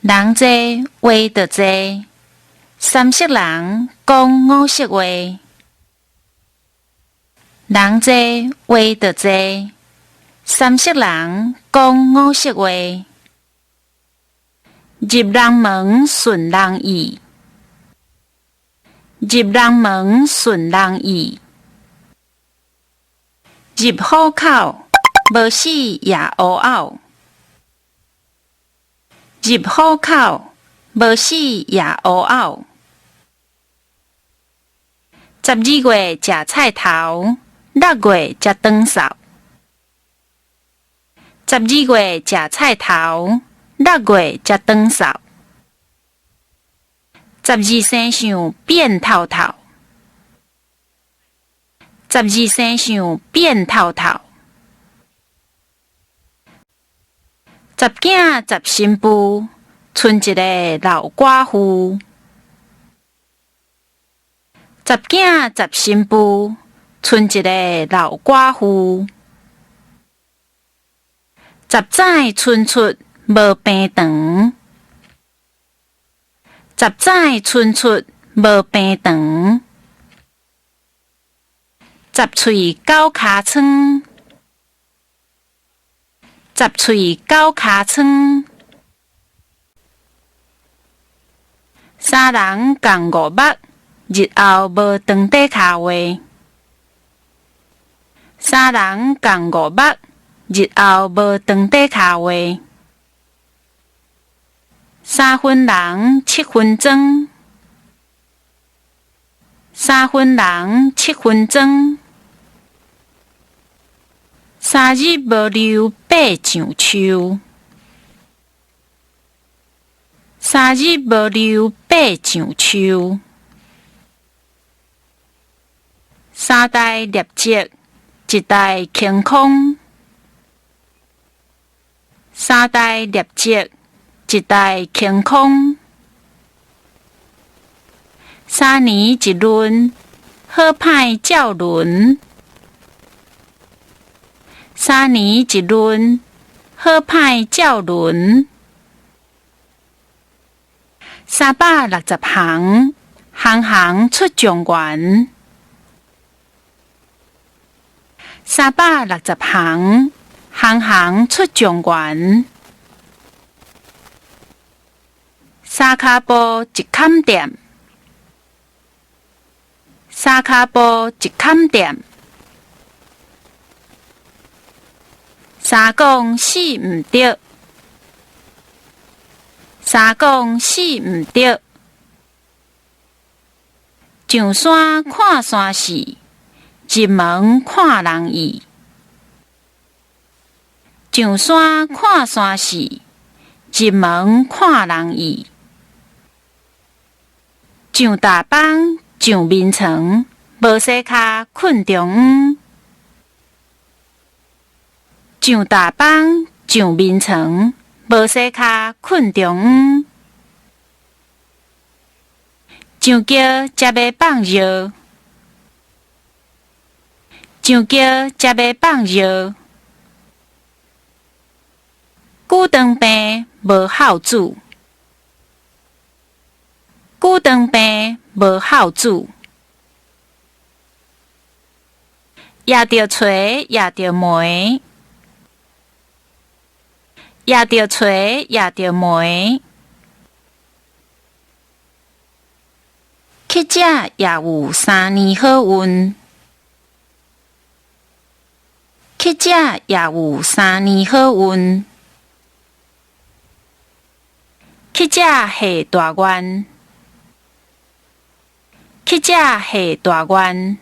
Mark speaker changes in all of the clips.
Speaker 1: 人濟話就濟，三色人講五色話。人濟話就濟，三色人講五色話。入人門順人意，入人門順人意。入虎口，無死也烏嘔。入虎口，無死也烏嘔。12月食菜頭，6月才轉掃。十二月食菜頭，6月才轉掃。十二生相變透透，十二生相變透透。十囝十新婦，賰一个老寡婦。十囝十新婦，賰一个老寡婦。十指伸出無平長，十指伸出無平長。十喙九尻川，十喙九尻川。三人仝五目，日後無長短跤話。三人仝五目，日後無長短跤話。三分人，七分裝。三分人，七分裝。三日無溜，爬上樹。三日無溜，爬上樹。三代獵積，一代清空。三代獵積，一代清空。三年一閏，好歹照輪。三年一閏，好歹照輪。360行，行行出狀元。360行，行行出狀元。三跤步一坎店，三跤步一坎店。三講四毋著，三講四毋著。上山看山勢，入門看人意。上山看山勢，入門看人意。上大枋，上眠床，無洗跤，睏中央。上大枋，上眠床，無洗跤，睏中央。上轎才欲放尿，上轎才欲放尿。久長病無孝子，久長病無孝子。掖著錘，掖著糜，掖著錘，掖著糜。乞食也有三年好運，乞食也有三年好運。乞食下大願，乞食下大願。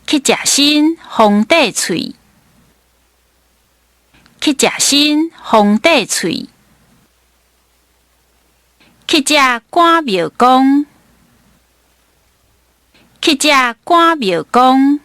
Speaker 1: 乞食身，皇帝喙，乞食身，皇帝喙。乞食趕廟公，乞食趕廟公。